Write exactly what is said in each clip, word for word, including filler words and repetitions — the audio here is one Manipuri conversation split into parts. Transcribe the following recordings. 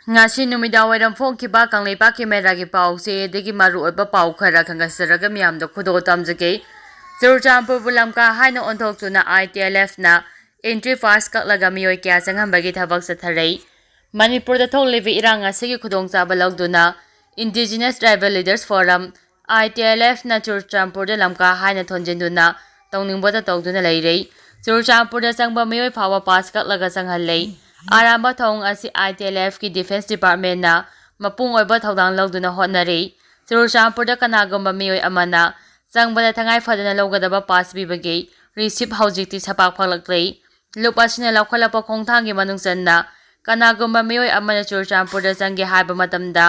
ꯉꯁꯤ ꯅꯨꯃꯤꯗꯥꯡ ꯋꯥꯏꯔꯝ ꯐꯣꯡꯈꯤꯕ ꯀꯪꯂꯩꯄꯥꯛꯀꯤ ꯃꯦꯔꯥꯒꯤ ꯄꯥꯎꯆꯦꯗꯒꯤ ꯃꯔꯨꯑꯣꯏꯕ ꯄꯥꯎ ꯈꯔ ꯈꯪꯒꯠꯆꯔꯒ ꯃꯤꯌꯥꯝꯗ ꯈꯨꯗꯣꯜ ꯇꯝꯖꯒꯦ꯫ ꯆꯨꯔꯆꯥꯟꯄꯨꯔꯕꯨ ꯂꯝꯀꯥ ꯍꯥꯏꯅ ꯑꯣꯟꯊꯣꯛꯇꯨꯅ ꯑꯥꯏ ꯇꯤ ꯑꯦꯜ ꯑꯦꯐꯅ entry pass ꯀꯛꯂꯒ ꯃꯤꯑꯣꯏ ꯀꯌꯥ ꯆꯪꯍꯟꯕꯒꯤ ꯊꯕꯛ ꯆꯠꯊꯔꯩ꯫ ꯃꯅꯤꯄꯨꯔꯗ ꯊꯣꯛꯂꯤꯕ ꯏꯔꯥꯡ ꯑꯁꯤꯒꯤ ꯈꯨꯗꯣꯡꯆꯥꯕ ꯂꯧꯗꯨꯅ Indigenous Tribal Leaders Forum, ꯑꯥꯏ ꯇꯤ ꯑꯦꯜ ꯑꯦꯐꯅ ꯆꯨꯔꯆꯥꯟꯄꯨꯔꯗ ꯂꯝꯀꯥ ꯍꯥꯏꯅ ꯊꯣꯟꯖꯤꯟꯗꯨꯅ ꯇꯧꯅꯤꯡꯕꯇ ꯇꯧꯗꯨꯅ ꯂꯩꯔꯦ꯫ ꯆꯨꯔꯆꯥꯟꯄꯨꯔꯗ ꯆꯪꯕ ꯃꯤꯑꯣꯏ ꯐꯥꯎꯕ pass ꯀꯛꯂꯒ ꯆꯪꯍꯜꯂꯦ꯫ ꯑꯔꯥꯟꯕ ꯊꯧꯑꯣꯡ ꯑꯁꯤ ꯑꯥꯏ ꯇꯤ ꯑꯦꯜ ꯑꯦꯐꯀꯤ Defence Departmentꯅ ꯃꯄꯨꯡ ꯑꯣꯏꯕ ꯊꯧꯗꯥꯡ ꯂꯧꯗꯨꯅ ꯍꯣꯠꯅꯔꯤ꯫ ꯆꯨꯔꯆꯥꯟꯄꯨꯔꯗ ꯀꯅꯥꯒꯨꯝꯕ ꯃꯤꯑꯣꯏ ꯑꯃꯅ ꯆꯪꯕꯗ ꯇꯉꯥꯏ ꯐꯗꯅ ꯂꯧꯒꯗꯕ pass ꯄꯤꯕꯒꯤ receipt ꯍꯧꯖꯤꯛꯇꯤ ꯁꯄꯥꯛ ꯐꯪꯂꯛꯂꯦ꯫ ꯂꯨꯞ ꯑꯁꯤꯅ ꯂꯧꯈꯠꯂꯛꯄ ꯈꯣꯡꯊꯥꯡꯒꯤ ꯃꯅꯨꯡ ꯆꯟꯅ ꯀꯅꯥꯒꯨꯝꯕ ꯃꯤꯑꯣꯏ ꯑꯃꯅ ꯆꯨꯔꯆꯥꯟꯄꯨꯔꯗ ꯆꯪꯒꯦ ꯍꯥꯏꯕ ꯃꯇꯝꯗ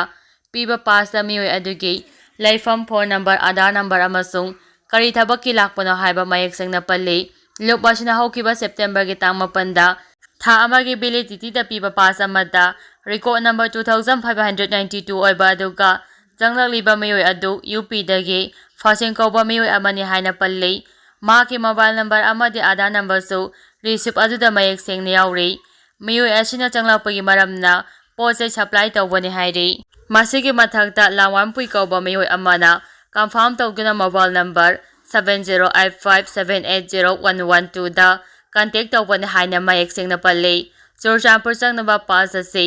ꯄꯤꯕ pass ꯃꯤꯑꯣꯏ ꯑꯗꯨꯒꯤ ꯂꯩꯐꯝ, phone number, Aadhaar number ꯑꯃꯁꯨꯡ ꯀꯔꯤ ꯊꯕꯛꯀꯤ ꯂꯥꯛꯄꯅꯣ ꯍꯥꯏꯕ ꯃꯌꯦꯛ ꯁꯦꯡꯅ ꯄꯜꯂꯤ꯫ ꯂꯨꯞ ꯑꯁꯤꯅ ꯍꯧꯈꯤꯕ Septemberꯒꯤ ꯇꯥꯡ ꯃꯥꯄꯟꯗ ꯊꯥ ꯑꯃꯒꯤ validityꯗ ꯄꯤꯕ pass ꯑꯃꯗ record number two thousand five hundred ninety two ꯑꯣꯏꯕ ꯑꯗꯨꯒ ꯆꯪꯂꯛꯂꯤꯕ ꯃꯤꯑꯣꯏ ꯑꯗꯨ ꯌꯨ ꯄꯤꯗꯒꯤ ꯐꯥꯁꯤꯡ ꯀꯧꯕ ꯃꯤꯑꯣꯏ ꯑꯃꯅꯤ ꯍꯥꯏꯅ ꯄꯜꯂꯤ꯫ ꯃꯍꯥꯛꯀꯤ mobile number ꯑꯃꯗꯤ Aadhaar numberꯁꯨ receipt ꯑꯗꯨꯗ ꯃꯌꯦꯛ ꯁꯦꯡꯅ ꯌꯥꯎꯔꯤ꯫ ꯃꯤꯑꯣꯏ ꯑꯁꯤꯅ ꯆꯪꯂꯛꯄꯒꯤ ꯃꯔꯝꯅ ꯄꯣꯠ ꯆꯩ supply ꯇꯧꯕꯅꯤ ꯍꯥꯏꯔꯤ꯫ ꯃꯁꯤꯒꯤ ꯃꯊꯛꯇ ꯂꯥꯡꯋꯥꯟꯄꯨꯏ ꯀꯧꯕ ꯃꯤꯑꯣꯏ ꯑꯃꯅ confirm ꯇꯧꯗꯨꯅ mobile number seven zero eight five seven eight zero one one twoꯗ contact ꯇꯧꯕꯅꯤ ꯍꯥꯏꯅ ꯃꯌꯦꯛ ꯁꯦꯡꯅ ꯄꯜꯂꯤ꯫ ꯆꯨꯔꯆꯥꯟꯄꯨꯔ ꯆꯪꯅꯕ pass ꯑꯁꯤ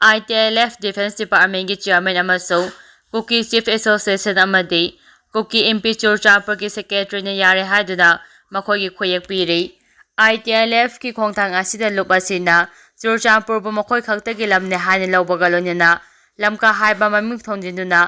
I T L F Defence Departmentꯀꯤ chairman ꯑꯃꯁꯨꯡ ꯀꯨꯀꯤ Chief Association ꯑꯃꯗꯤ ꯀꯨꯀꯤ ꯑꯦꯝ ꯄꯤ ꯆꯨꯔꯆꯥꯟꯄꯨꯔꯒꯤ secretaryꯅ ꯌꯥꯔꯦ ꯍꯥꯏꯗꯨꯅ ꯃꯈꯣꯏꯒꯤ ꯈꯨꯌꯦꯛ ꯄꯤꯔꯤ꯫ ꯑꯥꯏ ꯇꯤ ꯑꯦꯜ ꯑꯦꯐꯀꯤ ꯈꯣꯡꯊꯥꯡ ꯑꯁꯤꯗ ꯂꯨꯞ ꯑꯁꯤꯅ ꯆꯨꯔꯆꯥꯟꯄꯨꯔꯕꯨ ꯃꯈꯣꯏ ꯈꯛꯇꯒꯤ ꯂꯝꯅꯤ ꯍꯥꯏꯅ ꯂꯧꯕꯒ ꯂꯣꯏꯅꯅ ꯂꯝꯀꯥ ꯍꯥꯏꯕ ꯃꯃꯤꯡ ꯊꯣꯟꯖꯤꯟꯗꯨꯅ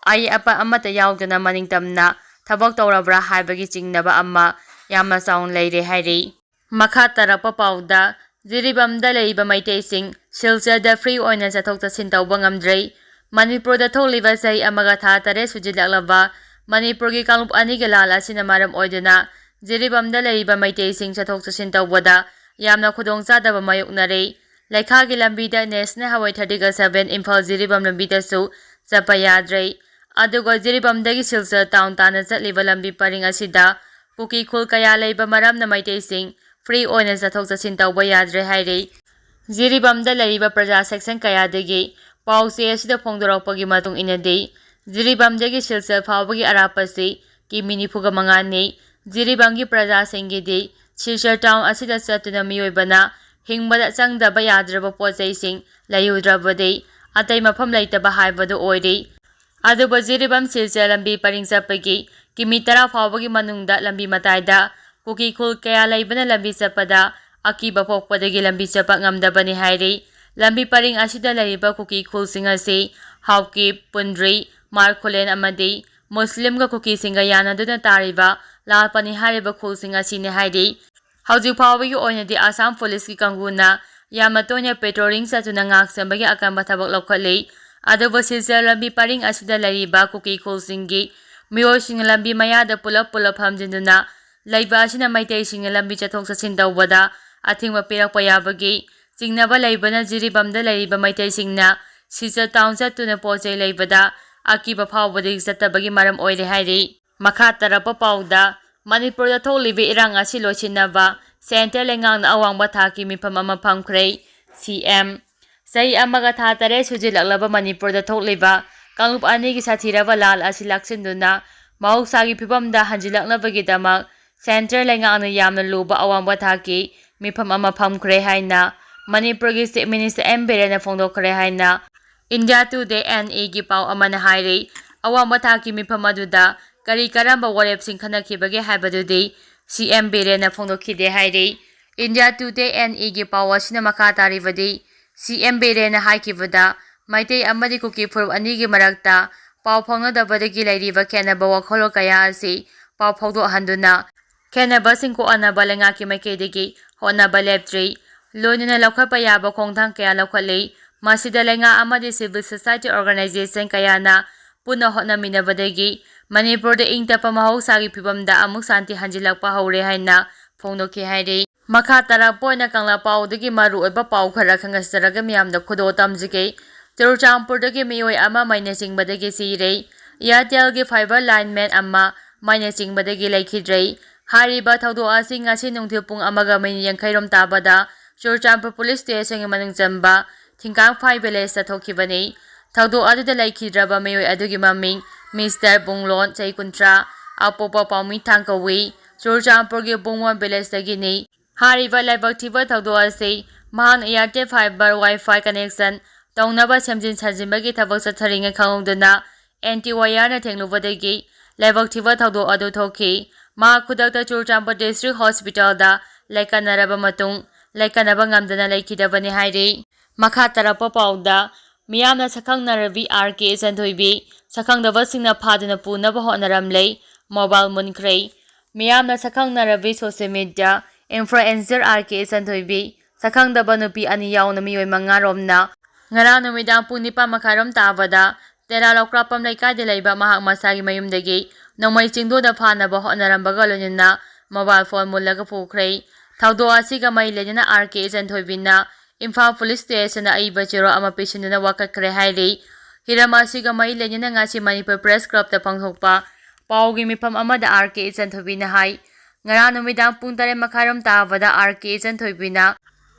ꯑꯌꯦꯠ ꯑꯄꯟ ꯑꯃꯠꯇ ꯌꯥꯎꯗꯅ ꯃꯅꯤꯡꯇꯝꯅ ꯊꯕꯛ ꯇꯧꯔꯕ꯭ꯔꯥ ꯍꯥꯏꯕꯒꯤ ꯆꯤꯡꯅꯕ ꯑꯃ ꯌꯥꯝꯅ ꯆꯥꯎꯅ ꯂꯩꯔꯦ ꯍꯥꯏꯔꯤ꯫ ꯃꯈꯥ ꯇꯥꯔꯛꯄ ꯄꯥꯎꯗ, ꯖꯤꯔꯤꯕꯥꯝꯗ ꯂꯩꯔꯤꯕ ꯃꯩꯇꯩꯁꯤꯡ ꯁꯤꯜꯆꯔꯗ free ꯑꯣꯏꯅ ꯆꯠꯊꯣꯛ ꯆꯠꯁꯤꯟ ꯇꯧꯕ ꯉꯝꯗ꯭ꯔꯦ꯫ ꯃꯅꯤꯄꯨꯔꯗ ꯊꯣꯛꯂꯤꯕ ꯆꯍꯤ ꯑꯃꯒ ꯊꯥ ꯇꯔꯦꯠ ꯁꯨꯖꯤꯜꯂꯛꯂꯕ ꯃꯅꯤꯄꯨꯔꯒꯤ ꯀꯥꯡꯂꯨꯞ ꯑꯅꯤꯒꯤ ꯂꯥꯟ ꯑꯁꯤꯅ ꯃꯔꯝ ꯑꯣꯏꯗꯨꯅ ꯖꯤꯔꯤꯕꯥꯝꯗ ꯂꯩꯔꯤꯕ ꯃꯩꯇꯩꯁꯤꯡ ꯆꯠꯊꯣꯛ ꯆꯠꯁꯤꯟ ꯇꯧꯕꯗ ꯌꯥꯝꯅ ꯈꯨꯗꯣꯡꯆꯥꯗꯕ ꯃꯥꯌꯣꯛꯅꯔꯦ꯫ ꯂꯩꯈꯥꯒꯤ ꯂꯝꯕꯤꯗ National Highway thirty seven Imphal Jiribam ꯂꯝꯕꯤꯗꯁꯨ ꯆꯠꯄ ꯌꯥꯗ꯭ꯔꯦ꯫ ꯑꯗꯨꯒ ꯖꯤꯔꯤꯕꯥꯝꯗꯒꯤ ꯁꯤꯜꯆꯔ town ꯇꯥꯟꯅ ꯆꯠꯂꯤꯕ ꯂꯝꯕꯤ ꯄꯔꯤꯡ ꯑꯁꯤꯗ ꯀꯨꯀꯤ ꯈꯨꯜ ꯀꯌꯥ ꯂꯩꯕ ꯃꯔꯝꯅ ꯃꯩꯇꯩꯁꯤꯡ free ꯑꯣꯏꯅ ꯆꯠꯊꯣꯛ ꯆꯠꯁꯤꯟ ꯇꯧꯕ ꯌꯥꯗ꯭ꯔꯦ ꯍꯥꯏꯔꯤ꯫ ꯖꯤꯔꯤꯕꯥꯝꯗ ꯂꯩꯔꯤꯕ ꯄ꯭ꯔꯖꯥ ꯁꯦꯛꯁꯟ ꯀꯌꯥꯗꯒꯤ ꯄꯥꯎ ꯆꯦ ꯑꯁꯤꯗ ꯐꯣꯡꯗꯣꯔꯛꯄꯒꯤ ꯃꯇꯨꯡ ꯏꯟꯅꯗꯤ, ꯖꯤꯔꯤꯕꯥꯝꯗꯒꯤ ꯁꯤꯜꯆꯔ ꯐꯥꯎꯕꯒꯤ ꯑꯔꯥꯞꯄꯁꯤ ꯀꯤꯃꯤ ꯅꯤꯐꯨꯒ ꯃꯉꯥꯅꯤ꯫ ꯖꯤꯔꯤꯕꯥꯝꯒꯤ ꯄ꯭ꯔꯖꯥꯁꯤꯡꯒꯤꯗꯤ ꯁꯤꯜꯆꯔ ꯇꯥꯎꯟ ꯑꯁꯤꯗ ꯆꯠꯇꯨꯅ ꯃꯤꯑꯣꯏꯕꯅ ꯍꯤꯡꯕꯗ ꯆꯪꯗꯕ ꯌꯥꯗ꯭ꯔꯕ ꯄꯣꯠ ꯆꯩꯁꯤꯡ ꯂꯩꯔꯨꯗ꯭ꯔꯕꯗꯤ ꯑꯇꯩ ꯃꯐꯝ ꯂꯩꯇꯕ ꯍꯥꯏꯕꯗꯨ ꯑꯣꯏꯔꯤ꯫ ꯑꯗꯨꯕꯨ ꯖꯤꯔꯤꯕꯥꯝ ꯁꯤꯜꯆꯔ ꯂꯝꯕꯤ ꯄꯔꯤꯡ ꯆꯠꯄꯒꯤ ꯀꯤꯃꯤ ꯇꯔꯥ ꯐꯥꯎꯕꯒꯤ ꯃꯅꯨꯡꯗ ꯂꯝꯕꯤ ꯃꯇꯥꯏꯗ ꯀꯨꯀꯤ ꯈꯨꯜ ꯀꯌꯥ ꯂꯩꯕꯅ ꯂꯝꯕꯤ ꯆꯠꯄꯗ ꯑꯀꯤꯕ ꯄꯣꯛꯄꯗꯒꯤ ꯂꯝꯕꯤ ꯆꯠꯄ ꯉꯝꯗꯕꯅꯤ ꯍꯥꯏꯔꯤ꯫ ꯂꯝꯕꯤ ꯄꯔꯤꯡ ꯑꯁꯤꯗ ꯂꯩꯔꯤꯕ ꯀꯨꯀꯤ ꯈꯨꯜꯁꯤꯡ ꯑꯁꯤ ꯍꯥꯎꯀꯤꯞ, ꯄꯨꯟꯗ꯭ꯔꯤ, ꯃꯥꯔꯈꯨꯂꯦꯟ ꯑꯃꯗꯤ ꯃꯨꯁꯂꯤꯝꯒ ꯀꯨꯀꯤꯁꯤꯡꯒ ꯌꯥꯅꯗꯨꯅ ꯇꯥꯔꯤꯕ ꯂꯥꯜꯄꯅꯤ ꯍꯥꯏꯔꯤꯕ ꯈꯨꯜꯁꯤꯡ ꯑꯁꯤꯅꯤ ꯍꯥꯏꯔꯤ꯫ ꯍꯧꯖꯤꯛ ꯐꯥꯎꯕꯒꯤ ꯑꯣꯏꯅꯗꯤ ꯑꯁꯥꯝ ꯄꯨꯂꯤꯁꯀꯤ ꯀꯥꯡꯕꯨꯅ ꯌꯥꯝꯅ ꯇꯣꯏꯅ ꯄꯦꯇ꯭ꯔꯣꯂꯤꯡ ꯆꯠꯇꯨꯅ ꯉꯥꯛ ꯁꯦꯟꯕꯒꯤ ꯑꯀꯟꯕ ꯊꯕꯛ ꯂꯧꯈꯠꯂꯤ꯫ ꯑꯗꯨꯕꯨ ꯁꯤꯜꯆꯔ ꯂꯝꯕꯤ ꯄꯔꯤꯡ ꯑꯁꯤꯗ ꯂꯩꯔꯤꯕ ꯀꯨꯀꯤ ꯈꯨꯜꯁꯤꯡꯒꯤ ꯃꯤꯑꯣꯏꯁꯤꯡꯅ ꯂꯝꯕꯤ ꯃꯌꯥꯗ ꯄꯨꯂꯞ ꯄꯨꯂꯞ ꯐꯝꯖꯤꯟꯗꯨꯅ ꯂꯩꯕ ꯑꯁꯤꯅ ꯃꯩꯇꯩꯁꯤꯡꯅ ꯂꯝꯕꯤ ꯆꯠꯊꯣꯛ ꯆꯠꯁꯤꯟ ꯇꯧꯕꯗ ꯑꯊꯤꯡꯕ ꯄꯤꯔꯛꯄ ꯌꯥꯕꯒꯤ ꯆꯤꯡꯅꯕ ꯂꯩꯕꯅ ꯖꯤꯔꯤꯕꯥꯝꯗ ꯂꯩꯔꯤꯕ ꯃꯩꯇꯩꯁꯤꯡꯅ ꯁꯤꯜꯆꯔ ꯇꯥꯎꯟ ꯆꯠꯇꯨꯅ ꯄꯣꯠ ꯆꯩ ꯂꯩꯕꯗ ꯑꯀꯤꯕ ꯐꯥꯎꯕꯗꯒꯤ ꯆꯠꯇꯕꯒꯤ ꯃꯔꯝ ꯑꯣꯏꯔꯦ ꯍꯥꯏꯔꯤ꯫ ꯃꯈꯥ ꯇꯥꯔꯛꯄ ꯄꯥꯎꯗ, ꯃꯅꯤꯄꯨꯔꯗ ꯊꯣꯛꯂꯤꯕ ꯏꯔꯥꯡ ꯑꯁꯤ ꯂꯣꯏꯁꯤꯟꯅꯕ ꯁꯦꯟꯇꯔ ꯂꯩꯉꯥꯛꯅ ꯑꯋꯥꯡꯕ ꯊꯥꯛꯀꯤ ꯃꯤꯐꯝ ꯑꯃ ꯐꯝꯈ꯭ꯔꯦ꯫ ꯁꯤ ꯑꯦꯝ꯫ ꯆꯍꯤ ꯑꯃꯒ ꯊꯥ ꯇꯔꯦꯠ ꯁꯨꯖꯤꯜꯂꯛꯂꯕ ꯃꯅꯤꯄꯨꯔꯗ ꯊꯣꯛꯂꯤꯕ ꯀꯥꯡꯂꯨꯞ ꯑꯅꯤꯒꯤ ꯁꯥꯊꯤꯔꯕ ꯂꯥꯜ ꯑꯁꯤ ꯂꯥꯛꯁꯤꯟꯗꯨꯅ ꯃꯍꯧꯁꯥꯒꯤ ꯐꯤꯕꯝꯗ ꯍꯟꯖꯤꯜꯂꯛꯅꯕꯒꯤꯗꯃꯛ ꯁꯦꯟꯇꯔ ꯂꯩꯉꯥꯛꯅ ꯌꯥꯝꯅ ꯂꯨꯕ ꯑꯋꯥꯡꯕ ꯊꯥꯛꯀꯤ ꯃꯤꯐꯝ ꯑꯃ ꯐꯝꯈ꯭ꯔꯦ ꯍꯥꯏꯅ ꯃꯅꯤꯄꯨꯔꯒꯤ ꯆꯤꯐ ꯃꯤꯅꯤꯁꯇꯔ ꯑꯦꯝ ꯕꯤꯔꯦꯟꯅ ꯐꯣꯡꯗꯣꯛꯈ꯭ꯔꯦ ꯍꯥꯏꯅ ꯏꯟꯗꯤꯌꯥ ꯇꯨꯗꯦ ꯑꯦꯟ ꯏꯒꯤ ꯄꯥꯎ ꯑꯃꯅ ꯍꯥꯏꯔꯤ꯫ ꯑꯋꯥꯡꯕ ꯊꯥꯛꯀꯤ ꯃꯤꯐꯝ ꯑꯗꯨꯗ ꯀꯔꯤ ꯀꯔꯝꯕ ꯋꯥꯔꯦꯞꯁꯤꯡ ꯈꯟꯅꯈꯤꯕꯒꯦ ꯍꯥꯏꯕꯗꯨꯗꯤ ꯁꯤ ꯑꯦꯝ ꯕꯤꯔꯦꯟꯅ ꯐꯣꯡꯗꯣꯛꯈꯤꯗꯦ ꯍꯥꯏꯔꯤ꯫ ꯏꯟꯗꯤꯌꯥ ꯇꯨꯗꯦ ꯑꯦꯟ ꯏꯒꯤ ꯄꯥꯎ ꯑꯁꯤꯅ ꯃꯈꯥ ꯇꯥꯔꯤꯕꯗꯤ, ꯁꯤ ꯑꯦꯝ ꯕꯤꯔꯦꯟꯅ ꯍꯥꯏꯈꯤꯕꯗ, ꯃꯩꯇꯩ ꯑꯃꯗꯤ ꯀꯨꯀꯤ ꯐꯨꯔꯨꯞ ꯑꯅꯤꯒꯤ ꯃꯔꯛꯇ ꯄꯥꯎ ꯐꯥꯎꯅꯗꯕꯗꯒꯤ ꯂꯩꯔꯤꯕ ꯈꯦꯠꯅꯕ ꯋꯥꯈꯜꯂꯣꯟ ꯀꯌꯥ ꯑꯁꯤ ꯄꯥꯎ ꯐꯥꯎꯗꯣꯛꯍꯟꯗꯨꯅ ꯈꯦꯠꯅꯕꯁꯤꯡ ꯀꯣꯛꯍꯟꯅꯕ ꯂꯩꯉꯥꯛꯀꯤ ꯃꯥꯏꯀꯩꯗꯒꯤ ꯍꯣꯠꯅꯕ ꯂꯦꯞꯇ꯭ꯔꯤ꯫ ꯂꯣꯏꯅꯅ ꯂꯧꯈꯠꯄ ꯌꯥꯕ ꯈꯣꯡꯊꯥꯡ ꯀꯌꯥ ꯂꯧꯈꯠꯂꯤ꯫ ꯃꯁꯤꯗ ꯂꯩꯉꯥꯛ ꯑꯃꯗꯤ civil society organization ꯀꯌꯥꯅ ꯄꯨꯟꯅ ꯍꯣꯠꯅꯃꯤꯟꯅꯕꯗꯒꯤ ꯃꯅꯤꯄꯨꯔꯗ ꯏꯪ ꯇꯞꯄ ꯃꯍꯧꯁꯥꯒꯤ ꯐꯤꯕꯝꯗ ꯑꯃꯨꯛ ꯁꯥꯟꯇꯤ ꯍꯟꯖꯤꯜꯂꯛꯄ ꯍꯧꯔꯦ ꯍꯥꯏꯅ ꯐꯣꯡꯗꯣꯛꯈꯤ ꯍꯥꯏꯔꯤ꯫ ꯃꯈꯥ ꯇꯥꯔꯛꯄ ꯑꯣꯏꯅ ꯀꯪꯂꯥ ꯄꯥꯎꯗꯒꯤ ꯃꯔꯨꯑꯣꯏꯕ ꯄꯥꯎ ꯈꯔ ꯈꯪꯍꯟꯖꯔꯒ ꯃꯤꯌꯥꯝꯗ ꯈꯨꯗꯣꯜ ꯇꯝꯖꯒꯦ꯫ ꯆꯨꯔꯆꯥꯟꯄꯨꯔꯗꯒꯤ ꯃꯤꯑꯣꯏ ꯑꯃ ꯃꯩꯅ ꯆꯤꯡꯕꯗꯒꯤ ꯁꯤꯔꯦ꯫ Airtelꯒꯤ fiber lineman ꯑꯃ ꯃꯩꯅ ꯆꯤꯡꯕꯗꯒꯤ ꯂꯩꯈꯤꯗ꯭ꯔꯦ꯫ ꯍꯥꯏꯔꯤꯕ ꯊꯧꯗꯣꯛ ꯑꯁꯤ ꯉꯁꯤ ꯅꯨꯡꯊꯤꯜ ꯄꯨꯡ ꯑꯃꯒ ꯃꯤꯅꯤꯠ ꯌꯥꯡꯈꯩ ꯔꯣꯝ ꯇꯥꯕꯗ ꯆꯨꯔꯆꯥꯟꯄꯨꯔ ꯄꯨꯂꯤꯁ ꯁ꯭ꯇꯦꯁꯟꯒꯤ ꯃꯅꯨꯡ ꯆꯟꯕ ꯊꯤꯡꯀꯥꯡꯐꯥꯏ ꯚꯤꯂꯦꯖꯇ ꯊꯣꯛꯈꯤꯕꯅꯤ꯫ ꯊꯧꯗꯣꯛ ꯑꯗꯨꯗ ꯂꯩꯈꯤꯗ꯭ꯔꯕ ꯃꯤꯑꯣꯏ ꯑꯗꯨꯒꯤ ꯃꯃꯤꯡ ꯃꯤꯁꯇꯔ ꯕꯨꯡꯂꯣꯟ, ꯆꯍꯤ ꯀꯨꯟꯊ꯭ꯔꯥ, ꯑꯄꯣꯛꯄ ꯄꯥꯎꯃꯤꯊꯥꯡ ꯀꯧꯏ꯫ ꯆꯨꯔꯆꯥꯟꯄꯨꯔꯒꯤ ꯕꯨꯡꯂꯣꯟ ꯚꯤꯂꯦꯖꯇꯒꯤꯅꯤ꯫ ꯍꯥꯏꯔꯤꯕ ꯂꯥꯏꯕꯛ ꯊꯤꯕ ꯊꯧꯗꯣꯛ ꯑꯁꯤ ꯃꯍꯥꯛꯅ Airtel Fiber Wi-Fi connection ꯇꯧꯅꯕ ꯁꯦꯝꯖꯤꯟ ꯁꯥꯖꯤꯟꯕꯒꯤ ꯊꯕꯛ ꯆꯠꯊꯔꯤꯉꯩ ꯈꯪꯍꯧꯗꯅ ꯑꯦꯟꯇꯤ ꯋꯥꯌꯔꯅ ꯊꯦꯡꯂꯨꯕꯗꯒꯤ ꯂꯥꯏꯕꯛ ꯊꯤꯕ ꯊꯧꯗꯣꯛ ꯑꯗꯨ ꯊꯣꯛꯈꯤ꯫ ꯃꯍꯥꯛ ꯈꯨꯗꯛꯇ ꯆꯨꯔꯆꯥꯟꯄꯨꯔ ꯗꯤꯁꯇ꯭ꯔꯤꯛ ꯍꯣꯁꯄꯤꯇꯥꯜꯗ ꯂꯥꯏꯀꯠꯅꯔꯕ ꯃꯇꯨꯡ ꯂꯥꯏꯀꯠꯅꯕ ꯉꯝꯗꯅ ꯂꯩꯈꯤꯗꯕꯅꯤ ꯍꯥꯏꯔꯤ꯫ ꯃꯈꯥ ꯇꯥꯔꯛꯄ ꯄꯥꯎꯗ, ꯃꯤꯌꯥꯝꯅ ꯁꯛꯈꯪꯅꯔꯕꯤ ꯑꯥꯔ ꯀꯦ ꯏꯆꯟꯊꯣꯏꯕꯤ ꯁꯛꯈꯪꯗꯕꯁꯤꯡꯅ ꯐꯥꯗꯨꯅ ꯄꯨꯅꯕ ꯍꯣꯠꯅꯔꯝꯂꯦ꯫ ꯃꯣꯕꯥꯏꯜ ꯃꯨꯟꯈ꯭ꯔꯦ꯫ ꯃꯤꯌꯥꯝꯅ ꯁꯛꯈꯪꯅꯔꯕꯤ ꯁꯣꯁꯤꯌꯦꯜ ꯃꯤꯗꯤꯌꯥ ꯏꯟꯐ꯭ꯂꯨꯑꯦꯟꯁꯔ ꯑꯥꯔ ꯀꯦ ꯏꯆꯟꯊꯣꯏꯕꯤ ꯁꯛꯈꯪꯗꯕ ꯅꯨꯄꯤ ꯑꯅꯤ ꯌꯥꯎꯅ ꯃꯤꯑꯣꯏ ꯃꯉꯥ ꯔꯣꯝꯅ ꯉꯔꯥꯡ ꯅꯨꯃꯤꯗꯥꯡ ꯄꯨꯡ ꯅꯤꯄꯥꯟ ꯃꯈꯥꯏꯔꯣꯝ ꯇꯥꯕꯗ ꯇꯦꯔꯥ ꯂꯧꯀ꯭ꯔꯥꯄꯝ ꯂꯩꯀꯥꯏꯗ ꯂꯩꯕ ꯃꯍꯥꯛ ꯃꯁꯥꯒꯤ ꯃꯌꯨꯝꯗꯒꯤ ꯅꯣꯡꯃꯩ ꯆꯤꯡꯗꯣꯟꯗ ꯐꯥꯅꯕ ꯍꯣꯠꯅꯔꯝꯕꯒ ꯂꯣꯏꯅꯅ ꯃꯣꯕꯥꯏꯜ ꯐꯣꯟ ꯃꯨꯜꯂꯒ ꯄꯨꯈ꯭ꯔꯦ꯫ ꯊꯧꯗꯣꯛ ꯑꯁꯤꯒ ꯃꯔꯤ ꯂꯩꯅꯅ ꯑꯥꯔ ꯀꯦ ꯏꯆꯟꯊꯣꯏꯕꯤꯅ ꯏꯝꯐꯥꯜ ꯄꯨꯂꯤꯁ ꯁ꯭ꯇꯦꯁꯟꯗ ꯑꯏꯕ ꯆꯦꯔꯣꯜ ꯑꯃ ꯄꯤꯁꯤꯟꯗꯨꯅ ꯋꯥꯀꯠꯈ꯭ꯔꯦ ꯍꯥꯏꯔꯤ꯫ ꯍꯤꯔꯝ ꯑꯁꯤꯒ ꯃꯔꯤ ꯂꯩꯅꯅ ꯉꯁꯤ ꯃꯅꯤꯄꯨꯔ ꯄ꯭ꯔꯦꯁ ꯀ꯭ꯂꯕꯇ ꯄꯥꯡꯊꯣꯛꯄ ꯄꯥꯎꯒꯤ ꯃꯤꯐꯝ ꯑꯃꯗ ꯑꯥꯔ ꯀꯦ ꯏꯆꯟꯊꯣꯏꯕꯤꯅ ꯍꯥꯏ, ꯉꯔꯥꯡ ꯅꯨꯃꯤꯗꯥꯡ ꯄꯨꯡ ꯇꯔꯦꯠ ꯃꯈꯥꯏꯔꯣꯝ ꯇꯥꯕꯗ ꯑꯥꯔ ꯀꯦ ꯏꯆꯟꯊꯣꯏꯕꯤꯅ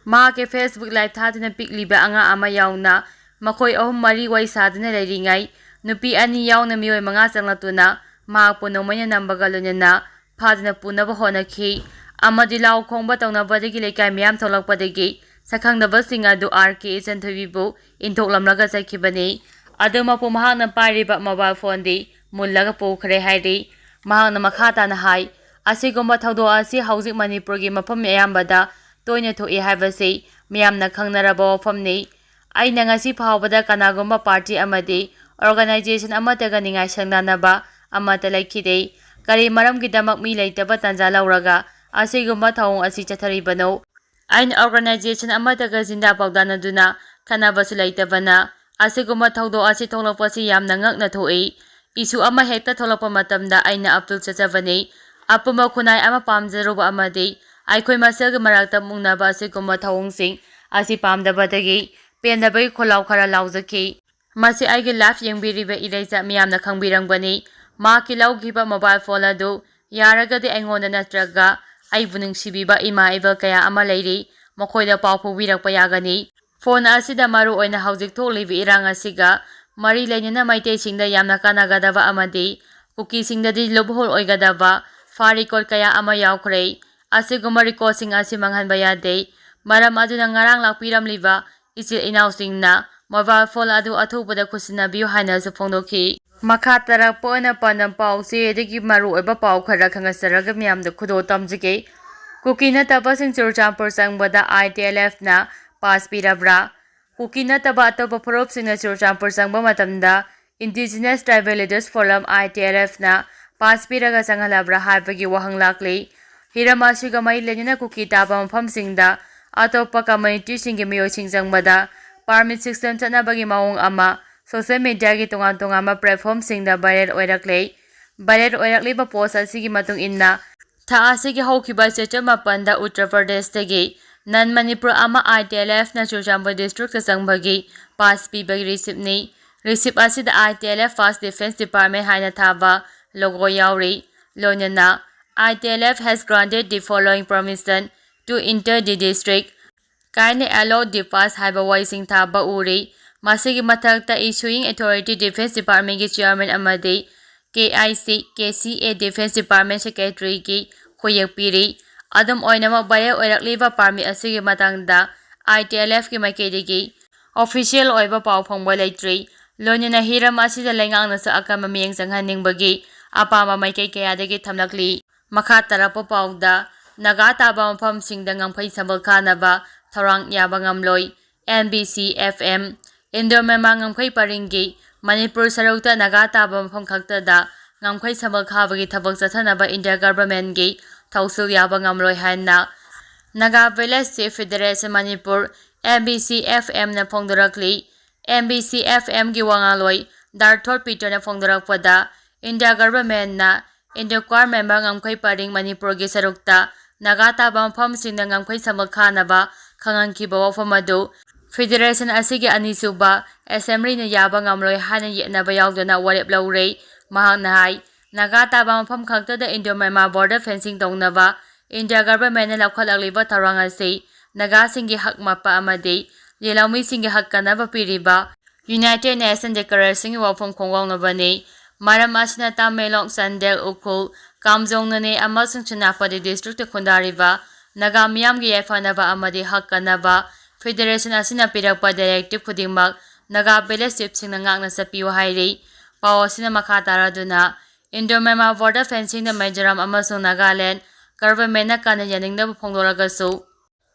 ꯃꯍꯥꯛꯀꯤ Facebook live ꯊꯥꯗꯨꯅ ꯄꯤꯛꯂꯤꯕ ꯑꯉꯥꯡ ꯑꯃ ꯌꯥꯎꯅ ꯃꯈꯣꯏ ꯑꯍꯨꯝ ꯃꯔꯤ ꯋꯥꯔꯤ ꯁꯥꯗꯨꯅ ꯂꯩꯔꯤꯉꯩ ꯅꯨꯄꯤ ꯑꯅꯤ ꯌꯥꯎꯅ ꯃꯤꯑꯣꯏ ꯃꯉꯥ ꯆꯪꯂꯛꯇꯨꯅ ꯃꯍꯥꯛꯄꯨ ꯅꯣꯡꯃꯩꯅ ꯅꯝꯕꯒ ꯂꯣꯏꯅꯅ ꯐꯥꯗꯨꯅ ꯄꯨꯅꯕ ꯍꯣꯠꯅꯈꯤ ꯑꯃꯗꯤ ꯂꯥꯎ ꯈꯣꯡꯕ ꯇꯧꯅꯕꯗꯒꯤ ꯂꯩꯀꯥꯏ ꯃꯤꯌꯥꯝ ꯊꯣꯛꯂꯛꯄꯗꯒꯤ ꯁꯛꯈꯪꯗꯕꯁꯤꯡ ꯑꯗꯨ ꯑꯥꯔ ꯀꯦ ꯏꯆꯟꯊꯣꯏꯕꯤꯕꯨ ꯏꯟꯊꯣꯛꯂꯝꯂꯒ ꯆꯠꯈꯤꯕꯅꯤ꯫ ꯑꯗꯨꯃꯛꯄꯨ ꯃꯍꯥꯛꯅ ꯄꯥꯏꯔꯤꯕ ꯃꯣꯕꯥꯏꯜ ꯐꯣꯟꯗꯤ ꯃꯨꯜꯂꯒ ꯄꯨꯈ꯭ꯔꯦ ꯍꯥꯏꯔꯤ꯫ ꯃꯍꯥꯛꯅ ꯃꯈꯥ ꯇꯥꯅ ꯍꯥꯏ, ꯑꯁꯤꯒꯨꯝꯕ ꯊꯧꯗꯣꯛ ꯑꯁꯤ ꯍꯧꯖꯤꯛ ꯃꯅꯤꯄꯨꯔꯒꯤ ꯃꯐꯝ ꯑꯌꯥꯝꯕꯗ ꯇꯣꯏꯅ ꯊꯣꯛꯏ ꯍꯥꯏꯕꯁꯤ ꯃꯤꯌꯥꯝꯅ ꯈꯪꯅꯔꯕ ꯋꯥꯐꯝꯅꯤ꯫ ꯑꯩꯅ ꯉꯁꯤ ꯐꯥꯎꯕꯗ ꯀꯅꯥꯒꯨꯝꯕ ꯄꯥꯔꯇꯤ ꯑꯃꯗꯤ ꯑꯣꯔꯒꯅꯥꯏꯖꯦꯁꯟ ꯑꯃꯠꯇꯒ ꯅꯤꯡꯉꯥꯏ ꯁꯪꯗꯥꯅꯕ ꯑꯃꯠꯇ ꯂꯩꯈꯤꯗꯦ꯫ ꯀꯔꯤ ꯃꯔꯝꯒꯤꯗꯃꯛ ꯃꯤ ꯂꯩꯇꯕ ꯇꯥꯟꯖꯥ ꯂꯧꯔꯒ ꯑꯁꯤꯒꯨꯝꯕ ꯊꯧꯑꯣꯡ ꯑꯁꯤ ꯆꯠꯊꯔꯤꯕꯅꯣ? ꯑꯩꯅ ꯑꯣꯔꯒꯅꯥꯏꯖꯦꯁꯟ ꯑꯃꯠꯇꯒ ꯆꯤꯟꯗꯥ ꯄꯥꯎꯗꯥꯅꯗꯨꯅ ꯈꯠꯅꯕꯁꯨ ꯂꯩꯇꯕꯅ ꯑꯁꯤꯒꯨꯝꯕ ꯊꯧꯗꯣꯛ ꯑꯁꯤ ꯊꯣꯛꯂꯛꯄꯁꯤ ꯌꯥꯝꯅ ꯉꯛꯅ ꯊꯣꯛꯏ꯫ ꯏꯁꯨ ꯑꯃ ꯍꯦꯛꯇ ꯊꯣꯛꯂꯛꯄ ꯃꯇꯝꯗ ꯑꯩꯅ ꯑꯄꯤꯜ ꯆꯠꯆꯕꯅꯤ꯫ ꯑꯄꯨꯟꯕ ꯈꯨꯟꯅꯥꯏ ꯑꯃ ꯄꯥꯝꯖꯔꯨꯕ ꯑꯃꯗꯤ ꯑꯩꯈꯣꯏ ꯃꯁꯦꯜꯒꯤ ꯃꯔꯛꯇ ꯃꯨꯛꯅꯕ ꯑꯁꯤꯒꯨꯝꯕ ꯊꯧꯑꯣꯡꯁꯤꯡ ꯑꯁꯤ ꯄꯥꯝꯗꯕꯗꯒꯤ ꯄꯦꯟꯗꯕꯒꯤ ꯈꯣꯜꯂꯥꯎ ꯈꯔ ꯂꯥꯎꯖꯈꯤ꯫ ꯃꯁꯤ ꯑꯩꯒꯤ live ꯌꯦꯡꯕꯤꯔꯤꯕ ꯏꯔꯩꯆꯥ ꯃꯤꯌꯥꯝꯅ ꯈꯪꯕꯤꯔꯝꯒꯅꯤ꯫ ꯃꯍꯥꯛꯀꯤ ꯂꯧꯈꯤꯕ ꯃꯣꯕꯥꯏꯜ ꯐꯣꯟ ꯑꯗꯨ ꯌꯥꯔꯒꯗꯤ ꯑꯩꯉꯣꯟꯗ ꯅꯠꯇ꯭ꯔꯒ ꯑꯩꯕꯨ ꯅꯨꯡꯁꯤꯕꯤꯕ ꯏꯃꯥ ꯏꯕꯜ ꯀꯌꯥ ꯑꯃ ꯂꯩꯔꯤ꯫ ꯃꯈꯣꯏꯗ ꯄꯥꯎ ꯐꯥꯎꯕꯤꯔꯛꯄ ꯌꯥꯒꯅꯤ꯫ ꯐꯣꯟ ꯑꯁꯤꯗ ꯃꯔꯨꯑꯣꯏꯅ ꯍꯧꯖꯤꯛ ꯊꯣꯛꯂꯤꯕ ꯏꯔꯥꯡ ꯑꯁꯤꯒ ꯃꯔꯤ ꯂꯩꯅꯅ ꯃꯩꯇꯩꯁꯤꯡꯗ ꯌꯥꯝꯅ ꯀꯥꯟꯅꯒꯗꯕ ꯑꯃꯗꯤ ꯀꯨꯀꯤꯁꯤꯡꯗꯗꯤ ꯂꯨꯞꯍꯣꯜ ꯑꯣꯏꯒꯗꯕ ꯐꯥ ꯔꯤꯀꯣꯔꯠ ꯀꯌꯥ ꯑꯃ ꯌꯥꯎꯈ꯭ꯔꯦ꯫ ꯑꯁꯤꯒꯨꯝꯕ ꯔꯤꯀꯣꯔꯠꯁꯤꯡ ꯑꯁꯤ ꯃꯥꯡꯍꯟꯕ ꯌꯥꯗꯦ꯫ ꯃꯔꯝ ꯑꯗꯨꯅ ꯉꯔꯥꯡ ꯂꯥꯛꯄꯤꯔꯝꯂꯤꯕ ꯏꯆꯤꯜ ꯏꯅꯥꯎꯁꯤꯡꯅ ꯃꯣꯕꯥꯏꯜ ꯐꯣꯟ ꯑꯗꯨ ꯑꯊꯨꯕꯗ ꯈꯨꯠꯁꯤꯟꯅꯕꯤꯌꯨ ꯍꯥꯏꯅꯁꯨ ꯐꯣꯡꯗꯣꯛꯈꯤ꯫ ꯃꯈꯥ ꯇꯥꯔꯛꯄ ꯑꯣꯏꯅ ꯄꯥꯟꯗꯝ ꯄꯥꯎ ꯆꯦꯗꯒꯤ ꯃꯔꯨꯑꯣꯏꯕ ꯄꯥꯎ ꯈꯔ ꯈꯪꯍꯟꯖꯔꯒ ꯃꯤꯌꯥꯝꯗ ꯈꯨꯗꯣꯜ ꯇꯝꯖꯒꯦ꯫ ꯀꯨꯀꯤ ꯅꯠꯇꯕꯁꯤꯡ ꯆꯨꯔꯆꯥꯟꯄꯨꯔ ꯆꯪꯕꯗ I T L Fꯅ ꯄꯥꯁ ꯄꯤꯔꯕ꯭ꯔꯥ? ꯀꯨꯀꯤ ꯅꯠꯇꯕ ꯑꯇꯣꯞꯄ ꯐꯨꯔꯨꯞꯁꯤꯡꯅ ꯆꯨꯔꯆꯥꯟꯄꯨꯔ ꯆꯪꯕ ꯃꯇꯝꯗ Indigenous Tribal Leaders Forum, I T L Fꯅ ꯄꯥꯁ ꯄꯤꯔꯒ ꯆꯪꯍꯜꯂꯕ꯭ꯔꯥ ꯍꯥꯏꯕꯒꯤ ꯋꯥꯍꯪ ꯂꯥꯛꯂꯤ꯫ ꯍꯤꯔꯝ ꯑꯁꯤꯒ ꯃꯔꯤ ꯂꯩꯅꯅ ꯀꯨꯀꯤ ꯇꯥꯕ ꯃꯐꯝꯁꯤꯡꯗ ꯑꯇꯣꯞꯄ communityꯁꯤꯡꯒꯤ ꯃꯤꯑꯣꯏꯁꯤꯡ ꯆꯪꯕꯗ permit system ꯆꯠꯅꯕꯒꯤ ꯃꯑꯣꯡ ꯑꯃ social mediaꯒꯤ ꯇꯣꯉꯥꯟ ꯇꯣꯉꯥꯟꯕ platformꯁꯤꯡꯗ viral ꯑꯣꯏꯔꯛꯂꯦ꯫ Viral ꯑꯣꯏꯔꯛꯂꯤꯕ post ꯑꯁꯤꯒꯤ ꯃꯇꯨꯡ ꯏꯟꯅ, ꯊꯥ ꯑꯁꯤꯒꯤ ꯍꯧꯈꯤꯕ ꯆꯩꯆꯠ ꯃꯥꯄꯟꯗ ꯎꯠꯇꯔ ꯄ꯭ꯔꯗꯦꯁꯇꯒꯤ non Manipur ꯑꯃ I T L Fꯅ ꯆꯨꯔꯆꯥꯟꯄꯨꯔ districtꯇ ꯆꯪꯕꯒꯤ pass ꯄꯤꯕꯒꯤ receiptꯅꯤ꯫ Receipt ꯑꯁꯤꯗ I T L F First Defence Department ꯍꯥꯏꯅ ꯊꯥꯕ logo ꯌꯥꯎꯔꯤ꯫ ꯂꯣꯏꯅꯅ, "I T L F has granted the following permission to enter the district, kindly allow the pass" ꯍꯥꯏꯕ ꯋꯥꯍꯩꯁꯤꯡ ꯊꯥꯕ ꯎꯔꯤ꯫ ꯃꯁꯤꯒꯤ ꯃꯊꯛꯇ issuing authority Defence Departmentꯀꯤ chairman ꯑꯃꯗꯤ K I C, K C A Defence Department secretaryꯒꯤ ꯈꯨꯌꯦꯛ ꯄꯤꯔꯤ꯫ ꯑꯗꯨꯝ ꯑꯣꯏꯅꯃꯛ, viral ꯑꯣꯏꯔꯛꯂꯤꯕ permit ꯑꯁꯤꯒꯤ ꯃꯇꯥꯡꯗ I T L Fꯀꯤ ꯃꯥꯏꯀꯩꯗꯒꯤ official ꯑꯣꯏꯕ ꯄꯥꯎ ꯐꯪꯕ ꯂꯩꯇ꯭ꯔꯤ꯫ ꯂꯣꯏꯅꯅ ꯍꯤꯔꯝ ꯑꯁꯤꯗ ꯂꯩꯉꯥꯛꯅꯁꯨ ꯑꯀꯟꯕ ꯃꯤꯠꯌꯦꯡ ꯆꯪꯍꯟꯅꯤꯡꯕꯒꯤ ꯑꯄꯥꯝꯕ ꯃꯥꯏꯀꯩ ꯀꯌꯥꯗꯒꯤ ꯊꯝꯂꯛꯂꯤ꯫ ꯃꯈꯥ ꯇꯥꯔꯛꯄ ꯄꯥꯎꯗ, ꯅꯥꯒꯥ ꯇꯥꯕ ꯃꯐꯝꯁꯤꯡꯗ ꯉꯝꯈꯩ ꯁꯝꯕꯜ ꯈꯥꯅꯕ ꯊꯧꯔꯥꯡ ꯌꯥꯕ ꯉꯝꯂꯣꯏ꯫ N B C F M, Indo Myanmar ꯉꯝꯈꯩ ꯄꯔꯤꯡꯒꯤ ꯃꯅꯤꯄꯨꯔ ꯁꯔꯨꯛꯇ ꯅꯥꯒꯥ ꯇꯥꯕ ꯃꯐꯝ ꯈꯛꯇꯗ ꯉꯝꯈꯩ ꯁꯝꯕꯜ ꯈꯥꯕꯒꯤ ꯊꯕꯛ ꯆꯠꯊꯅꯕ ꯏꯟꯗꯤꯌꯥ ꯒꯚꯔꯟꯃꯦꯟꯠꯀꯤ ꯊꯧꯁꯤꯜ ꯌꯥꯕ ꯉꯝꯂꯣꯏ ꯍꯥꯏꯅ Naga Village Chief Federation Manipur, N B C F M ꯅ ꯐꯣꯡꯗꯣꯔꯛꯂꯤ꯫ N B C F M ꯒꯤ ꯋꯥꯉꯥꯡꯂꯣꯏ ꯗꯥꯔꯊꯣꯠ ꯄꯤꯇꯔꯅ ꯐꯣꯡꯗꯣꯔꯛꯄꯗ, ꯏꯟꯗꯤꯌꯥ ꯒꯚꯔꯟꯃꯦꯟꯠꯅ ꯏꯟꯗꯣ ꯀ꯭ꯋꯥꯔ ꯃꯦꯝꯕꯔ ꯉꯝꯈꯩ ꯄꯔꯤꯡ ꯃꯅꯤꯄꯨꯔꯒꯤ ꯁꯔꯨꯛꯇ ꯅꯥꯒꯥ ꯇꯥꯕ ꯃꯐꯝꯁꯤꯡꯗ ꯉꯝꯈꯩ ꯁꯝꯕꯜ ꯈꯥꯅꯕ ꯈꯪꯍꯟꯈꯤꯕ ꯋꯥꯐꯝ ꯑꯗꯨ ꯐꯦꯗꯔꯦꯁꯟ ꯑꯁꯤꯒꯤ ꯑꯅꯤꯁꯨꯕ ꯑꯦꯁꯦꯝꯕ꯭ꯂꯤꯅ ꯌꯥꯕ ꯉꯝꯂꯣꯏ ꯍꯥꯏꯅ ꯌꯦꯠꯅꯕ ꯌꯥꯎꯗꯅ ꯋꯥꯔꯦꯞ ꯂꯧꯔꯦ꯫ ꯃꯍꯥꯛꯅ ꯍꯥꯏ, ꯅꯥꯒꯥ ꯇꯥꯕ ꯃꯐꯝ ꯈꯛꯇꯗ ꯏꯟꯗꯣ ꯃ꯭ꯌꯥꯟꯃꯥꯔ border fencing ꯇꯧꯅꯕ ꯏꯟꯗꯤꯌꯥ ꯒꯚꯔꯟꯃꯦꯟꯠꯅ ꯂꯧꯈꯠꯂꯛꯂꯤꯕ ꯊꯧꯔꯥꯡ ꯑꯁꯤ ꯅꯥꯒꯥꯁꯤꯡꯒꯤ ꯍꯛ ꯃꯄꯥ ꯑꯃꯗꯤ ꯂꯤꯂꯧꯃꯤꯁꯤꯡꯒꯤ ꯍꯛ ꯀꯟꯅꯕ ꯄꯤꯔꯤꯕ United Nations Declaration ꯒꯤ ꯋꯥꯐꯝ ꯈꯣꯡꯒꯥꯎꯅꯕꯅꯤ꯫ ꯃꯔꯝ ꯑꯁꯤꯅ ꯇꯃꯦꯡꯂꯣꯡ, ꯆꯥꯟꯗꯦꯜ, ꯎꯈ꯭ꯔꯨꯜ, ꯀꯥꯝꯖꯣꯡ, ꯅꯣꯅꯦ ꯑꯃꯁꯨꯡ ꯁꯦꯅꯥꯄꯇꯤ district ꯇ ꯈꯨꯟꯗꯥꯔꯤꯕ ꯅꯥꯒꯥ ꯃꯤꯌꯥꯝꯒꯤ ꯌꯥꯏꯐꯅꯕ ꯑꯃꯗꯤ ꯍꯛ ꯀꯟꯅꯕ Federation ꯑꯁꯤꯅ ꯄꯤꯔꯛꯄ directive ꯈꯨꯗꯤꯡꯃꯛ ꯅꯥꯒꯥ village chief ꯁꯤꯡꯅ ꯉꯥꯛꯅ ꯆꯠꯄꯤꯌꯨ ꯍꯥꯏꯔꯤ꯫ ꯄꯥꯎ ꯑꯁꯤꯅ ꯃꯈꯥ ꯇꯥꯔꯗꯨꯅ, Indo Myanmar border fencing ꯗ ꯃꯤꯖꯣꯔꯥꯝ ꯑꯃꯁꯨꯡ ꯅꯥꯒꯥꯂꯦꯟ government ꯅ ꯀꯟꯅ ꯌꯥꯅꯤꯡꯗꯕ ꯐꯣꯡꯗꯣꯔꯛꯂꯒꯁꯨ,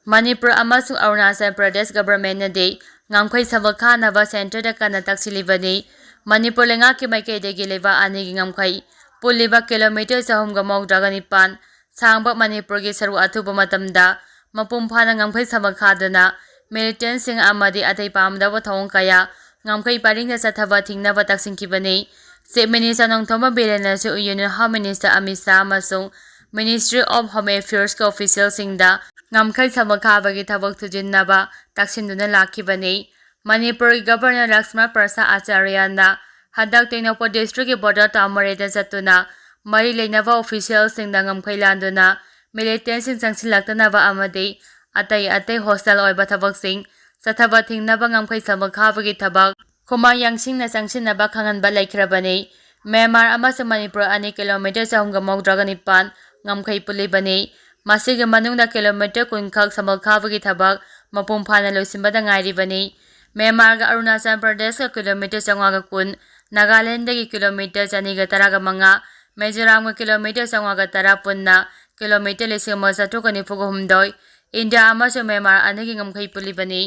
ꯃꯅꯤꯄꯨꯔ ꯑꯃꯁꯨꯡ ꯑꯔꯨꯅꯥꯆꯜ ꯄ꯭ꯔꯗꯦꯁ government ꯅꯗꯤ ꯉꯝꯈꯩ ꯁꯝꯕꯜ ꯈꯥꯅꯕ centre ꯗ ꯀꯟꯅ ꯇꯛꯁꯤꯜꯂꯤꯕꯅꯤ꯫ ꯃꯅꯤꯄꯨꯔ ꯂꯩꯉꯥꯛꯀꯤ ꯃꯥꯏꯀꯩꯗꯒꯤ ꯂꯩꯕꯥꯛ ꯑꯅꯤꯒꯤ ꯉꯝꯈꯩ ꯄꯨꯜꯂꯤꯕ kilometre ꯆꯍꯨꯝꯒ ꯃꯧꯗ꯭ꯔꯥꯒ ꯅꯤꯄꯥꯟ ꯁꯥꯡꯕ ꯃꯅꯤꯄꯨꯔꯒꯤ ꯁꯔꯨꯛ ꯑꯊꯨꯕ ꯃꯇꯝꯗ ꯃꯄꯨꯡ ꯐꯥꯅ ꯉꯝꯈꯩ ꯁꯝꯕꯜ ꯈꯥꯗꯨꯅ militant ꯁꯤꯡ ꯑꯃꯗꯤ ꯑꯇꯩ ꯄꯥꯝꯗꯕ ꯊꯧꯑꯣꯡ ꯀꯌꯥ ꯉꯝꯈꯩ ꯄꯔꯤꯡꯗ ꯆꯠꯊꯕ ꯊꯤꯡꯅꯕ ꯇꯛꯁꯤꯟꯈꯤꯕꯅꯤ꯫ Chief Minister Nongthombam ꯕꯤꯔꯦꯟꯅꯁꯨ Union Home Minister Amit Shah ꯑꯃꯁꯨꯡ Ministry of Home Affairs ꯀꯤ official ꯁꯤꯡꯗ ꯉꯝꯈꯩ ꯁꯝꯕꯜ ꯈꯥꯕꯒꯤ ꯊꯕꯛ ꯊꯨꯖꯤꯟꯅꯕ ꯇꯛꯁꯤꯟꯗꯨꯅ ꯂꯥꯛꯈꯤꯕꯅꯤ꯫ ꯃꯅꯤꯄꯨꯔꯒꯤ Governor ꯂꯛꯁꯃꯟ ꯄ꯭ꯔꯁꯥꯗ ꯑꯆꯥꯔꯌꯅ ꯍꯟꯗꯛ ꯇꯦꯡꯅꯧꯄꯜ district ꯀꯤ border ꯇꯥꯃꯔꯦꯗ ꯆꯠꯇꯨꯅ ꯃꯔꯤ ꯂꯩꯅꯕ official ꯁꯤꯡꯗ ꯉꯝꯈꯩ ꯂꯥꯟꯗꯨꯅ militant ꯁꯤꯡ ꯆꯪꯁꯤꯜꯂꯛꯇꯅꯕ ꯑꯃꯗꯤ ꯑꯇꯩ ꯑꯇꯩ hostile ꯑꯣꯏꯕ ꯊꯕꯛꯁꯤꯡ ꯆꯠꯊꯕ ꯊꯤꯡꯅꯕ ꯉꯝꯈꯩ ꯁꯝꯕꯜ ꯈꯥꯕꯒꯤ ꯊꯕꯛ ꯈꯨꯃꯥꯡ ꯌꯥꯡꯁꯤꯡꯅ ꯆꯪꯁꯤꯟꯅꯕ ꯈꯪꯍꯟꯕ ꯂꯩꯈ꯭ꯔꯕꯅꯤ꯫ ꯃ꯭ꯌꯥꯟꯃꯥꯔ ꯑꯃꯁꯨꯡ ꯃꯅꯤꯄꯨꯔ ꯑꯅꯤ kilometre ꯆꯍꯨꯝꯒ ꯃꯧꯗ꯭ꯔꯥꯒ ꯅꯤꯄꯥꯟ ꯉꯝꯈꯩ ꯄꯨꯜꯂꯤꯕꯅꯤ꯫ ꯃꯁꯤꯒꯤ ꯃꯅꯨꯡꯗ kilometre ꯀꯨꯟ ꯈꯛ ꯁꯝꯕꯜ ꯈꯥꯕꯒꯤ ꯊꯕꯛ ꯃꯄꯨꯡ ꯐꯥꯅ ꯂꯣꯏꯁꯤꯟꯕꯗ ꯉꯥꯏꯔꯤꯕꯅꯤ꯫ ꯃ꯭ꯌꯥꯟꯃꯥꯔꯒ ꯑꯔꯨꯅꯥꯆꯜ ꯄ꯭ꯔꯗꯦꯁꯀ kilometre ꯆꯥꯝꯃꯉꯥꯒ ꯀꯨꯟ, ꯅꯥꯒꯥꯂꯦꯟꯗꯒꯤ kilometre ꯆꯅꯤꯒ ꯇꯔꯥꯒ ꯃꯉꯥ, ꯃꯤꯖꯣꯔꯥꯝꯒ kilometre ꯆꯥꯝꯃꯉꯥꯒ ꯇꯔꯥ, ꯄꯨꯟꯅ kilometre ꯂꯤꯁꯤꯡ ꯑꯃ ꯆꯥꯇ꯭ꯔꯨꯛꯀ ꯅꯤꯐꯨꯒ ꯍꯨꯝꯗꯣꯏ꯫ ꯏꯟꯗꯤꯌꯥ ꯑꯃꯁꯨꯡ ꯃ꯭ꯌꯥꯟꯃꯥꯔ ꯑꯅꯤꯒꯤ ꯉꯝꯈꯩ ꯄꯨꯜꯂꯤꯕꯅꯤ꯫